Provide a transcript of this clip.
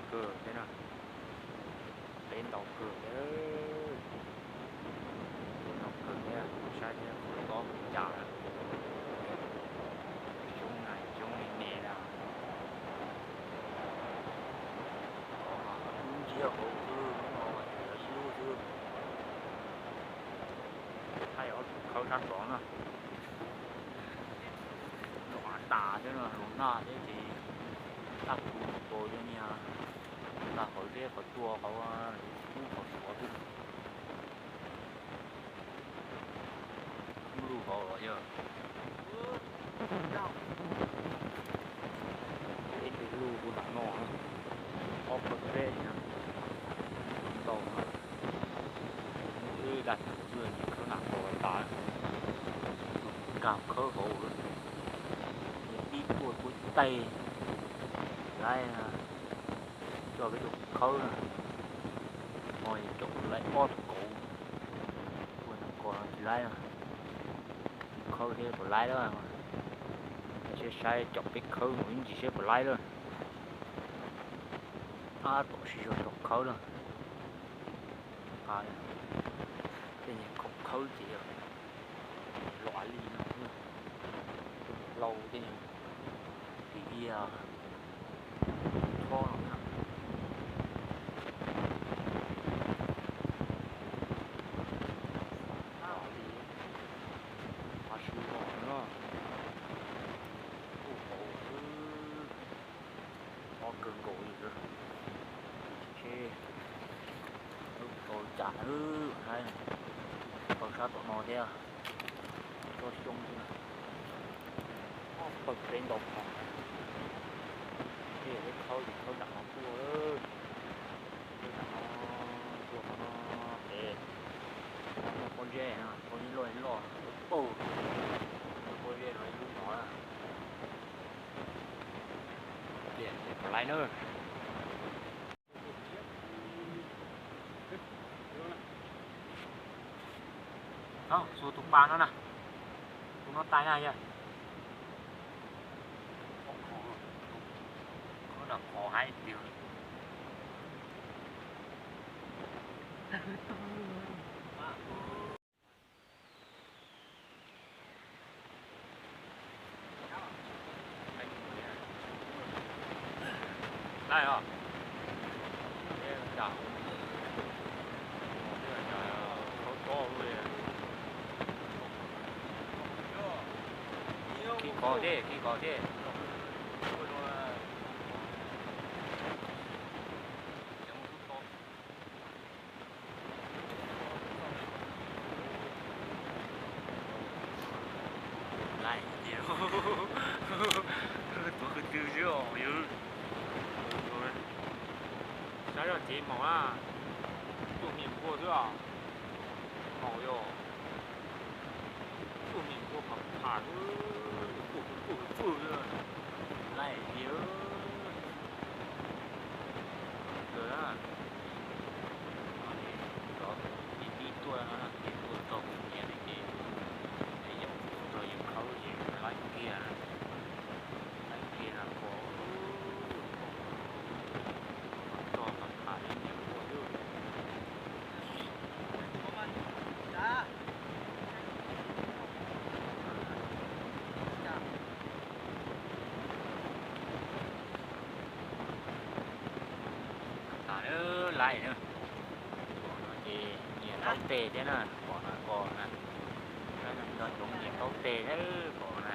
Kawg thiab na, peb ntau kawg thiab, peb ntau kawg thiab, saib thiab qhov tob kuv cas lawm. Coob na, coob li me na. Ntsia hauv xwb, ib lub xwb. Thaij ob tug khawb sab tod na. Los av tas thiab no, los nag thiab ces tab kuv mus tua cov niag ntag hauv thiab qhov tsua qhov lub qhov suav xwb. Lub hauv los yog ib tug lub nram no, ob pawg peb ntau no. Wb dag tsuv xwb ces khawb nram ko tas, nkag khawb hauv, pib tuaj tuaj tais laib, coj peb tus khawb na, ho caum laib ob tug kauv, ua nram ko tsis laib, khawb thiab puas laib lawm, saib saib caum peb khawb mus ib ntsis saib puas laib lawm. Ab, tom sib zog caum khawb lawm. Tej niag khoom khawb ces yog los li no, tus hlau tej niag, ris iab, thob no na. Los li, qhov sib zog no, kuj hauv xwb. Mob kawg nkaus li lawm. Seb lub tau cas, saib tau sab tom no thiab. Tsob xyoob xwb na. Ob pawg peb ntau no. Tej peb khawb ces khawb nram no tuaj, khawb nram no tuaj qhov no pem. Muaj pob zeb, pob zeb loj loj, pob zeb no ib lub no. Pliag puas laib na. Txhua tus pas no na, tus no tais na yog. Khawb nram ko haib tiag. Laib os. Khib kos thiab, khib kos thiab. Laib tiag. Tuav qhwv twg xwb os yawg. Saib zoj tsev maum na. Tuaj me npua xwb os. Maum yog tuaj me npua pham pham xwb, tuaj tuaj tuaj xwb. Laib tiag. Kawg na. Cov pib pib tuaj no na, ces tuaj txog kuv niam li ces, es yog kuv txog yawg khawb ces laib kiag, laib kiag na ko, txog qhov tham li niam ua xwb. Tas lawm laib na. Pom no ces nyias taub teg thiab na, pom no ko na. Nco ntsoov nyias taub teg thiab pom na.